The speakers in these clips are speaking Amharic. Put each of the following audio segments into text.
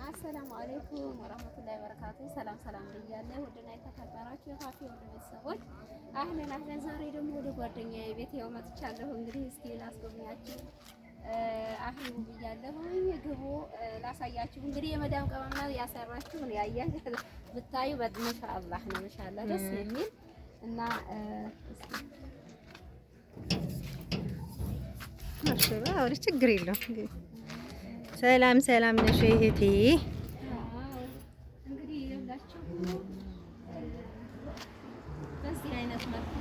አሰላሙ አለይኩም ወራህመቱላሂ ወበረካቱ። ሰላም ሰላም ብያለሁ። ውድና የተከበራችሁ የፋፊ ወደ ቤተሰቦች አህለን አህለን። ዛሬ ደግሞ ወደ ጓደኛዬ ቤት ያው መጥቻለሁ። እንግዲህ እስኪ ላስጎብኛችሁ አህሉ ብያለሁ። ግቡ ላሳያችሁ። እንግዲህ የመዳም ቅመም ነው ያሰራችሁ ነው ያያን ብታዩ ማሻአላህ ነው ማሻአላህ ደስ የሚል እና ችግር የለውም። ሰላም ሰላም ነሽ እህቴ? እንግዲህ ይኸውላችሁ በዚህ አይነት መልኩ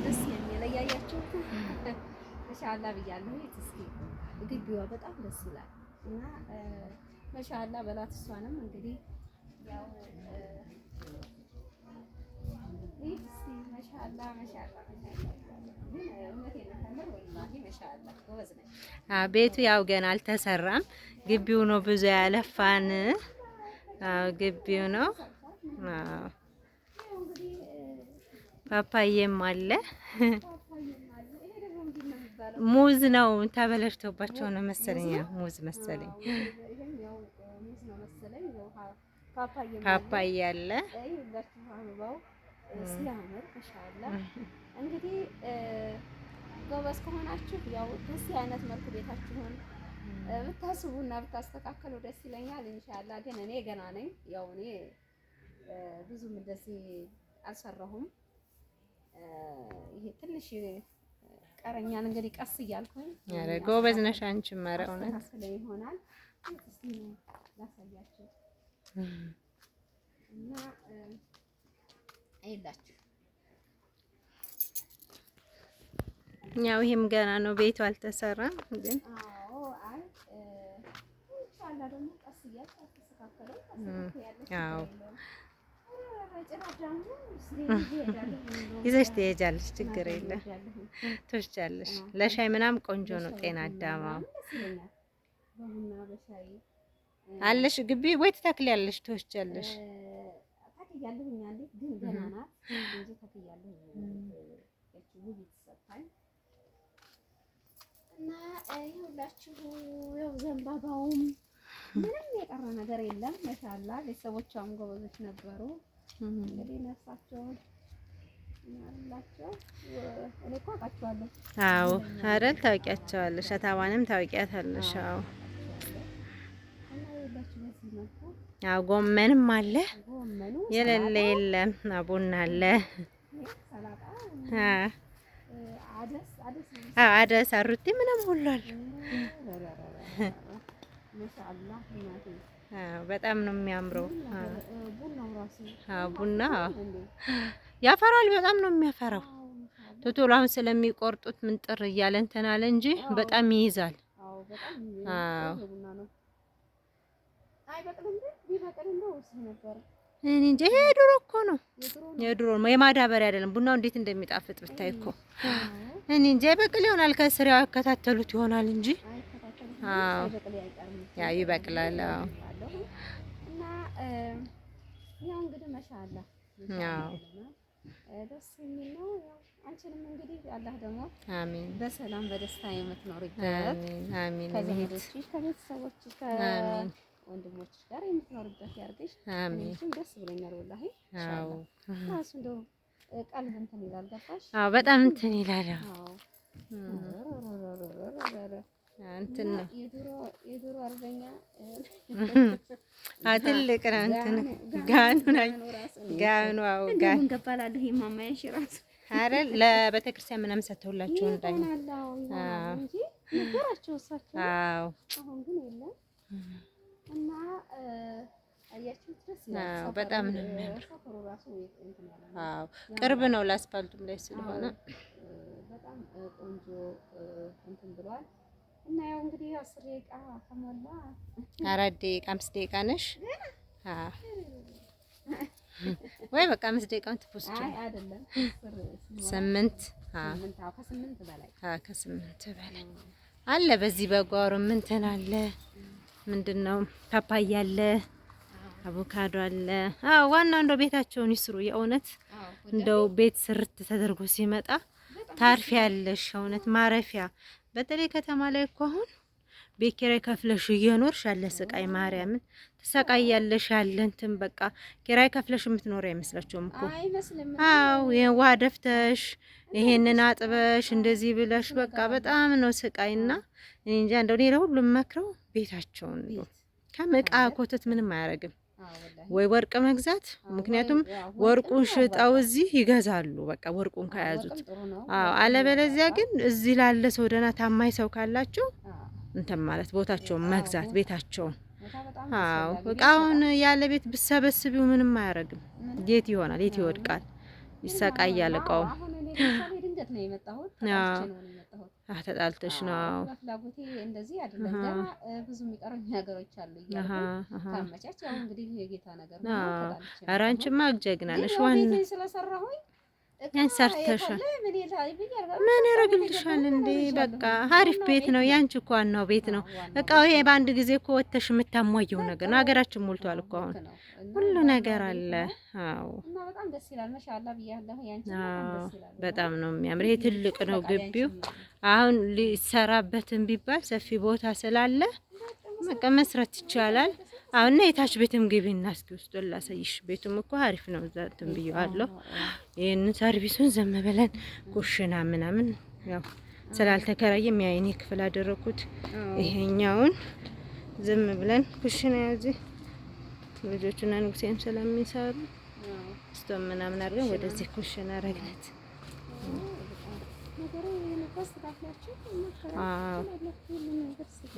ደስ የሚል እያያችሁ ማሻአላ ብያለሁ። እስኪ ግቢዋ በጣም ደስ ይላል እና ማሻአላ በላት። እሷንም እንግዲህ ያው ይህ ማሻአላ ማሻአላ ቤቱ ያው ገና አልተሰራም። ግቢው ነው ብዙ ያለፋን። ግቢው ነው። ፓፓዬም አለ። ሙዝ ነው ተበላሽቶባቸው ነው መሰለኝ። ሙዝ መሰለኝ። ፓፓዬ አለ። እንግዲህ ጎበዝ ከሆናችሁ ያው በዚህ አይነት መልኩ ቤታችሁን ብታስቡና ብታስተካከሉ ደስ ይለኛል። ኢንሻአላህ ግን እኔ ገና ነኝ። ያው እኔ ብዙም እንደዚህ አልሰራሁም። ይሄ ትንሽ ቀረኛል። እንግዲህ ቀስ እያልኩኝ። ኧረ ጎበዝ ነሽ አንቺም። ኧረ እውነት ይሆናል። እስኪ ላሳያችሁ እና አይላችሁ ያው ይሄም ገና ነው፣ ቤቱ አልተሰራም። ግን አዎ ይዘሽ ትሄጃለሽ፣ ችግር የለም ትወስጃለሽ። ለሻይ ምናምን ቆንጆ ነው። ጤና አዳማ አለሽ ግቢ ወይ ትተክሊያለሽ፣ ትወስጃለሽ። እና ይኸውላችሁ ያው ዘንባባውም ምንም የቀረ ነገር የለም። ማሻአላ ቤተሰቦቿም ጎበዞች ነበሩ። እንግዲህ ነፍሳቸውን እኔ እኮ አውቃቸዋለሁ። አዎ አይደል? ታውቂያቸዋለሽ። አታባንም ታውቂያታለሽ። አዎ አዎ። ጎመንም አለ የሌለ የለም። ቡና አለ። አዎ አደስ አሩቲ ምናምን ሁሉ አለ። አዎ በጣም ነው የሚያምረው። አዎ ቡና ያፈራል። በጣም ነው የሚያፈራው። ቶቶሎ አሁን ስለሚቆርጡት ምንጥር እያለ እንትን አለ እንጂ በጣም ይይዛል። አዎ እኔ እንጃ። ይሄ የድሮ እኮ ነው የድሮ የማዳበሪያ አይደለም። ቡናው እንዴት እንደሚጣፍጥ ብታይ እኮ። እኔ እንጃ ይበቅል ይሆናል ከስር ያከታተሉት ይሆናል እንጂ። አዎ ያ ይበቅላል። አዎ እና ያው እንግዲህ ማሻአላ አዎ ደስ የሚል ነው። ያው አንቺንም እንግዲህ አላህ ደግሞ አሜን በሰላም በደስታ የምትኖሪበት አሜን አሜን ከዘመዶችሽ ከቤተሰቦችሽ ከወንድሞችሽ ጋር የምትኖሪበት ያርግሽ። አሜን። ደስ ብሎኛል ወላሂ። አዎ ራሱ እንደው ቀልብ እንትን ይላል። ገባሽ? አዎ በጣም እንትን ይላል። አዎ እንትን ነው የድሮ አርበኛ ትልቅ ነው። እንትን ጋኑ ላይ ጋኑ አዎ ጋኑ ገባላለሁ። የማማየሽ ራሱ አረ ለቤተ ክርስቲያን ምናምን ሰጥተውላችሁ እንዳይ እንጂ ነበራቸው እሳቸው። አዎ አሁን ግን የለም እና አያችሁት፣ ደስ ይላል። አዎ በጣም ነው የሚያምረው። አዎ ቅርብ ነው ለአስፋልቱም ላይ ስለሆነ በጣም ቆንጆ እንትን ብሏል። እና ያው እንግዲህ 10 ደቂቃ ከሞላ 4 ደቂቃ 5 ደቂቃ ነሽ ወይ? በቃ 5 ደቂቃውን ትፖስች አይደለም 8 ከ8 በላይ አለ። በዚህ በጓሮ እንትን አለ። ምንድን ነው ፓፓያ አለ፣ አቮካዶ አለ። አዎ ዋናው እንደው ቤታቸውን ይስሩ። የእውነት እንደው ቤት ስርት ተደርጎ ሲመጣ ታርፊያለሽ። እውነት ማረፊያ በተለይ ከተማ ላይ እኮ አሁን ቤት ኪራይ ከፍለሽ እየኖርሽ ያለ ስቃይ ማርያምን ትሰቃያለሽ። ያለ እንትን በቃ ኪራይ ከፍለሽ የምትኖሪ አይመስላቸውም እኮ። አይመስልም። አዎ ውሃ ደፍተሽ ይሄንን አጥበሽ እንደዚህ ብለሽ በቃ በጣም ነው ስቃይና፣ እኔ እንጃ እንደው እኔ ለሁሉም መክረው ቤታቸውን ነው ከምዕቃ ኮተት ምንም አያደርግም። ወይ ወርቅ መግዛት፣ ምክንያቱም ወርቁን ሽጠው እዚህ ይገዛሉ። በቃ ወርቁን ከያዙት። አዎ አለበለዚያ ግን እዚህ ላለ ሰው ደህና ታማኝ ሰው ካላቸው እንትን ማለት ቦታቸውን መግዛት ቤታቸውን። አዎ እቃውን ያለ ቤት ብሰበስቢው ምንም አያደርግም። የት ይሆናል? የት ይወድቃል? ይሰቃያል እቃው። አሁን እኔ ለምሳሌ ድንገት ነው የመጣሁት፣ ተጣልቼ ነው የመጣሁት። ተጣልተሽ ነው? በፍላጎቴ እንደዚህ አይደለም። ገና ብዙ የሚቀሩኝ ነገሮች አሉ እያልኩ ካመቻች ያው እንግዲህ የጌታ ነገር ነው። ተጣልቼ ኧረ አንቺማ ጀግና ነሽ። ግን ያው ዋና ቤቴን ስለሰራሁኝ ያን ሰርተሻል። ምን ያደርግልሻል እንዴ? በቃ አሪፍ ቤት ነው ያንቺ እኮ ዋናው ቤት ነው። እቃው ይሄ በአንድ ጊዜ እኮ ወተሽ የምታሟየው ነገር ነው። ሀገራችን ሞልቷል እኮ አሁን ሁሉ ነገር አለ። አዎ እና በጣም ደስ ይላል። ማሻአላ ብያለሁ። ያንቺ በጣም አዎ ደስ ይላል። በጣም ነው የሚያምር። ይሄ ትልቅ ነው ግቢው። አሁን ሊሰራበትም ቢባል ሰፊ ቦታ ስላለ በቃ መስራት ይቻላል። አሁን እና የታች ቤትም ግቢና እስኪ ውስጡን ላሳይሽ። ቤቱም እኮ አሪፍ ነው። እዛ እንትን ብዬዋለሁ። ይህንን ሰርቪሱን ዘም ብለን ኩሽና ምናምን ያው ስላልተከራየም የአይኔ ክፍል አደረኩት። ይሄኛውን ዝም ብለን ኩሽና ያዚ ልጆቹና ንጉሴም ስለሚሰሩ ስቶም ምናምን አድርገን ወደዚህ ኩሽና አረግነት። አዎ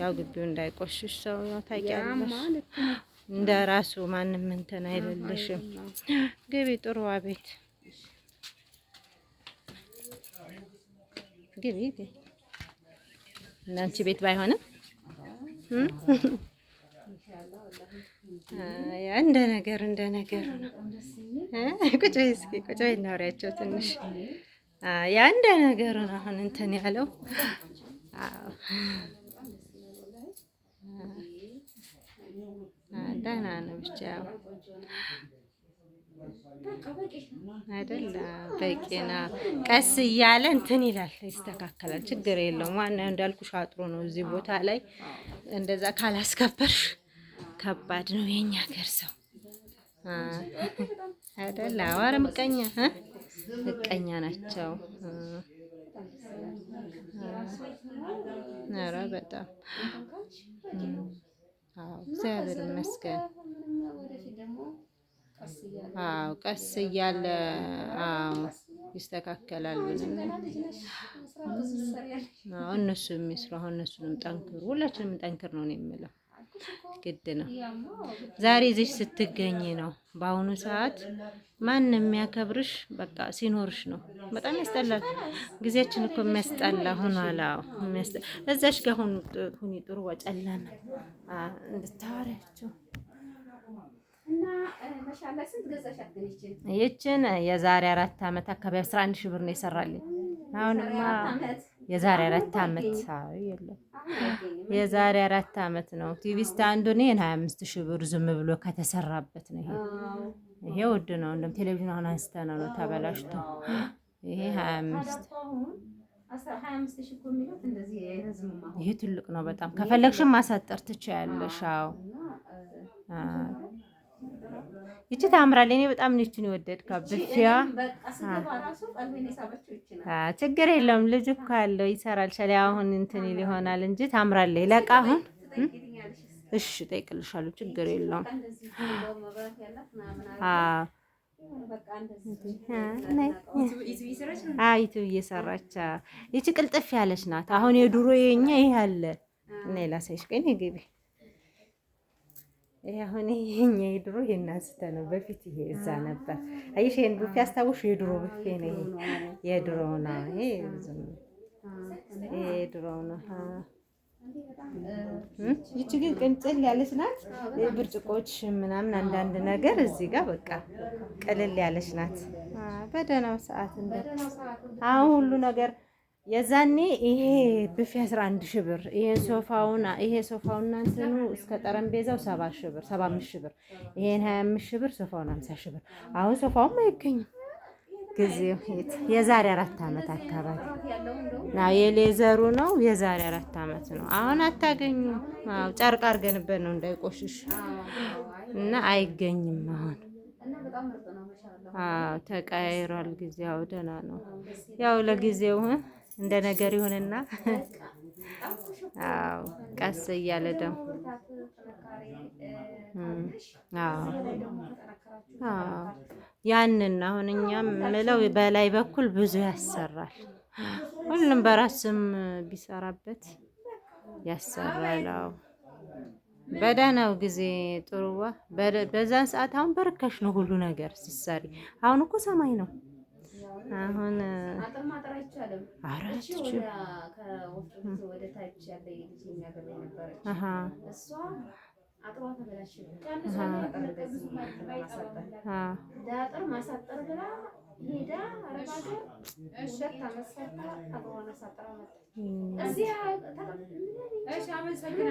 ያው ግቢው እንዳይቆሽሽ ሰው ያው ታውቂያለሽ፣ እንደ ራሱ ማንም እንትን አይደለሽም። ግቢ ጥሩዋ ቤት ግቢ ግቢ። እንዳንቺ ቤት ባይሆንም እንደ ነገር እንደ ነገር ነው። ቁጭ በይ እስኪ ቁጭ በይ እናውሪያቸው ትንሽ። ያ እንደ ነገሩ ነው አሁን እንትን ያለው። አዎ ደህና ነው ብቻ ያው አይደል በቂ ነው። ቀስ እያለ እንትን ይላል ይስተካከላል፣ ችግር የለውም። ዋና እንዳልኩሽ አጥሮ ነው እዚህ ቦታ ላይ እንደዛ ካላስከበርሽ ከባድ ነው። የኛ ሀገር ሰው አይደል? ኧረ ምቀኛ ምቀኛ ናቸው። ኧረ በጣም አዎ፣ እግዚአብሔር ይመስገን። አዎ ቀስ እያለ አዎ ይስተካከላል ብለን አዎ እነሱ የሚስሩ አሁን እነሱንም ጠንክሩ፣ ሁላችንም ጠንክር ነው የምለው፣ ግድ ነው። ዛሬ እዚህ ስትገኝ ነው። በአሁኑ ሰዓት ማንም የሚያከብርሽ በቃ ሲኖርሽ ነው። በጣም ያስጠላል። ጊዜያችን እኮ የሚያስጠላ ሆኗል። አዎ እዛሽ ጋር ሁኒ ጥሩ ጨለመ እንድታወሪያቸው ይችን የዛሬ 4 ዓመት አካባቢ 11 ሺህ ብር ነው የሰራልኝ። አሁንማ የዛሬ 4 ዓመት አዎ የለም የዛሬ 4 ዓመት ነው። TV stand ኡን ይሄን 25 ሺህ ብር ዝም ብሎ ከተሰራበት ነው። ይሄ ውድ ነው። እንደውም ቴሌቪዥን አሁን አንስተነው ነው ተበላሽቶ። ይሄ 25 ይሄ ትልቅ ነው በጣም ከፈለግሽም ማሳጠር ትችያለሽ። አዎ ይቺ ታምራለች። እኔ በጣም ነው ይቺን የወደድኳት። ብፊያ ችግር የለውም ልጅ እኮ አለው ይሰራል። አሁን እንትን ይሆናል እንጂ ታምራለች። ለቃ አሁን እሺ እጠይቅልሻለሁ፣ ችግር የለውም። አዎ YouTube እየሰራች ይቺ ቅልጥፍ ያለች ናት። አሁን የድሮ የኛ ይሄ አለ እና ላሳይሽ። ቆይ ነይ ግቢ። ይሄ አሁን ይሄኛ የድሮ ይሄን አንስተ ነው። በፊት ይሄ እዛ ነበር። አየሽ፣ ይሄን ቡፌ አስታውሽ? የድሮ ቡፌ ነው ይሄ፣ የድሮ ነው ይሄ፣ ብዙም ይሄ የድሮ ነው። ይቺ ግን ቅንጭል ያለች ናት። ብርጭቆች ምናምን አንዳንድ ነገር እዚህ ጋር በቃ ቅልል ያለች ናት። በደህናው ሰዓት እንደ አሁን ሁሉ ነገር የዛኔ ይሄ ብፌ 11 ሺህ ብር፣ ይሄ ሶፋውና ይሄ ሶፋውና እንትኑ እስከ ጠረጴዛው 70 ሺህ ብር፣ 75 ሺህ ብር፣ ይሄን 25 ሺህ ብር፣ ሶፋውን 50 ሺህ ብር። አሁን ሶፋውም አይገኝም። ጊዜው የዛሬ 4 ዓመት አካባቢ የሌዘሩ ነው። የዛሬ 4 ዓመት ነው። አሁን አታገኙም። አዎ ጨርቅ አድርገንበት ነው እንዳይቆሽሽ እና አይገኝም አሁን። አዎ ተቀያይሯል ጊዜው። ደህና ነው። ያው ለጊዜው እንደ ነገር ይሁንና አዎ ቀስ እያለ ደግሞ አዎ አዎ ያንን አሁን እኛም ምለው በላይ በኩል ብዙ ያሰራል። ሁሉም በራስም ቢሰራበት ያሰራል። አዎ በደህናው ጊዜ ጥሩዋ በዛን ሰዓት አሁን በርካሽ ነው ሁሉ ነገር ሲሰሪ። አሁን እኮ ሰማይ ነው። አሁን ኧረ አትችይም።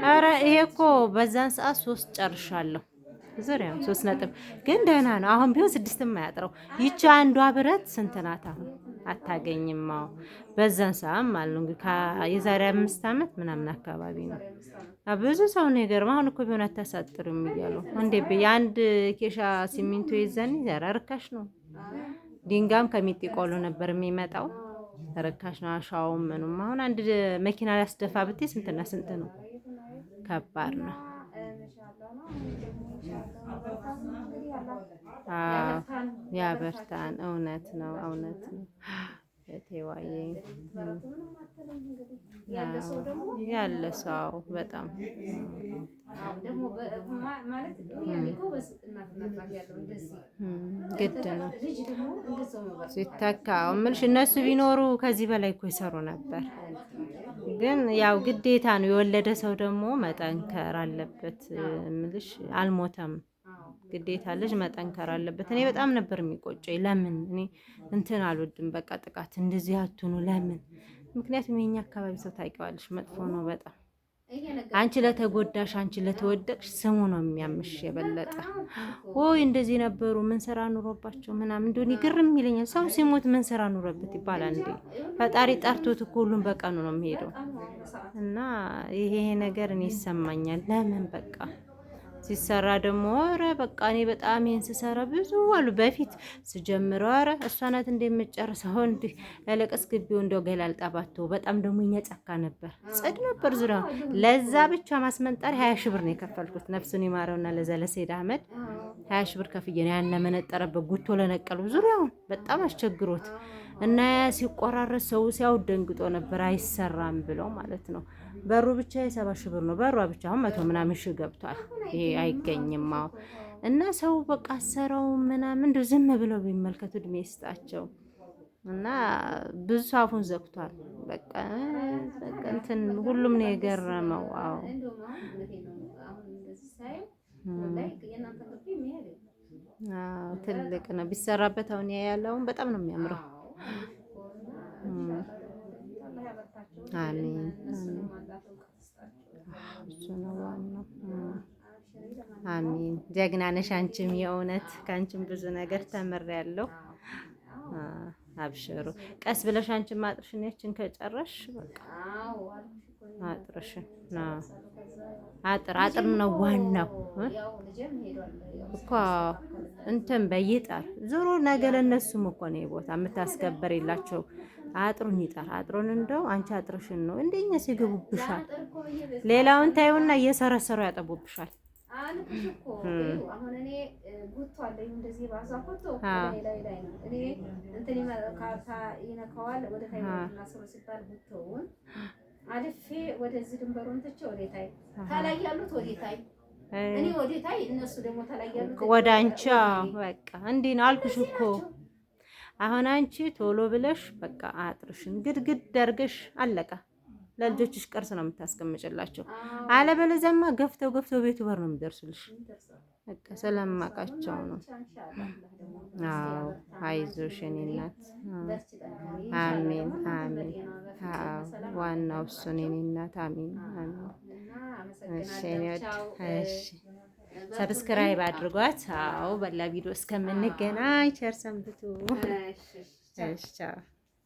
ኧረ ይሄ እኮ በዛን ሰዓት 3 ጨርሻለሁ። ዙሪያው 3 ነጥብ ግን ደህና ነው። አሁን ቢሆን 6ም አያጥረው። ይቺ አንዷ ብረት ስንት ናት አሁን? አታገኝም። አዎ በዛን ሰዓት ማለት ነው እንግዲህ የዛሬ 5 ዓመት ምናምን አካባቢ ነው። ብዙ ሰው ነው የገርመው። አሁን እኮ ቢሆን አታሳጥርም እያሉ እንዴ የአንድ ኬሻ ሲሚንቶ ይዘን ይዘራ ርካሽ ነው። ድንጋም ከሚጢቆሎ ነበር የሚመጣው ርካሽ ነው። አሸዋውም ምኑም አሁን አንድ መኪና ላስደፋ ብትይ ስንትና ስንት ነው? ከባድ ነው። ያበርታን። እውነት ነው፣ እውነት ነው። እቴዋዬ ያለ ሰው በጣም ግድ ነው ሲተካ እምልሽ እነሱ ቢኖሩ ከዚህ በላይ እኮ ይሰሩ ነበር። ግን ያው ግዴታ ነው። የወለደ ሰው ደግሞ መጠንከር አለበት። እምልሽ አልሞተም፣ ግዴታ ልጅ መጠንከር አለበት። እኔ በጣም ነበር የሚቆጨኝ። ለምን እኔ እንትን አልወድም፣ በቃ ጥቃት እንደዚህ አትሁኑ ለምን? ምክንያቱም የኛ አካባቢ ሰው ታውቂዋለሽ፣ መጥፎ ነው በጣም። አንቺ ለተጎዳሽ፣ አንቺ ለተወደቅሽ ስሙ ነው የሚያምሽ የበለጠ። ወይ እንደዚህ ነበሩ፣ ምን ስራ ኑሮባቸው ምናምን እንደሆነ ግርም ይለኛል። ሰው ሲሞት ምን ስራ ኑሮበት ይባላል እንዴ? ፈጣሪ ጠርቶት እኮ ሁሉም በቀኑ ነው የሚሄደው። እና ይሄ ነገር እኔ ይሰማኛል። ለምን በቃ ሲሰራ ደግሞ ኧረ በቃ እኔ በጣም ይሄን ስሰራ ብዙ አሉ። በፊት ስጀምረው ኧረ እሷ ናት እንደምጨርሰው እንዲህ ለለቀስ ግቢው እንደው ገላልጣባቶ በጣም ደግሞ እኛ ጫካ ነበር፣ ጽድ ነበር ዙሪያው። ለዛ ብቻ ማስመንጠር 20 ሺህ ብር ነው የከፈልኩት። ነፍሱን ይማረውና ለዛ ለሰይድ አህመድ 20 ሺህ ብር ከፍዬ ነው ያን ለመነጠረበት ጉቶ ለነቀሉ ዙሪያውን በጣም አስቸግሮት እና ያ ሲቆራረጥ ሰው ሲያው ደንግጦ ነበር፣ አይሰራም ብለው ማለት ነው። በሩ ብቻ የ70 ሺህ ብር ነው። በሯ ብቻ አሁን መቶ ምናምን ሺህ ገብቷል። ይሄ አይገኝም። አዎ እና ሰው በቃ አሰራው ምናምን እንደው ዝም ብለው ቢመልከቱ እድሜ ይስጣቸው። እና ብዙ ሰው አፉን ዘግቷል። በቃ በቃ እንትን ሁሉም ነው የገረመው። አዎ አዎ ትልቅ ነው ቢሰራበት። አሁን ያለውን በጣም ነው የሚያምረው። አሜን አሜን። እሱ ነው ዋናው። አሜን። ጀግና ነሽ አንቺም፣ የእውነት ከአንቺም ብዙ ነገር ተምሬያለሁ። አብሽሩ። ቀስ ብለሽ አንቺም አጥርሽን ያችን ከጨረሽ በቃ አጥርሽን አጥር አጥር ነው ዋናው እኮ እንትን በይጠር ዞሮ ነገ ለእነሱም እኮ ነው ቦታ የምታስከበር የላቸው። አጥሩን ይጠር አጥሩን እንደው አንቺ አጥርሽን ነው እንደኛ ሲገቡብሻል። ሌላውን ታዩና እየሰረሰሩ ያጠቡብሻል። አልኩሽ እኮ አሁን እኔ ጉቶ አለኝ እንደዚህ ባዛ ጉቶ ላይ ላይ ነው። እኔ እንትን ካርታ ይነካዋል ወደ ታይ ስሩ ሲባል ጉቶውን አልፌ ወደዚህ ድንበሩን ትቼ ወደ ታይ ከላይ ያሉት ወደ ታይ እኔ ወደ ታይ እነሱ ደግሞ ተላይ ያሉት ወደ አንቺ። በቃ እንዲህ ነው አልኩሽ እኮ አሁን አንቺ ቶሎ ብለሽ በቃ አጥርሽን ግድግድ አድርገሽ አለቀ። ለልጆችሽ ቅርስ ነው የምታስቀምጭላቸው። አለበለዚያማ ገፍተው ገፍተው ቤቱ በር ነው የሚደርሱልሽ። በቃ ስለማውቃቸው ነው። አዎ አይዞሽ የኔ እናት። አሜን አሜን። አዎ ዋናው እሱ ነው የኔ እናት። አሜን አሜን። እሺ የኔ ወድ እሺ Subscribe አድርጓት። አዎ በሌላ ቪዲዮ እስከምንገናኝ ቸር ሰንብቱ። እሺ፣ እሺ ቻው።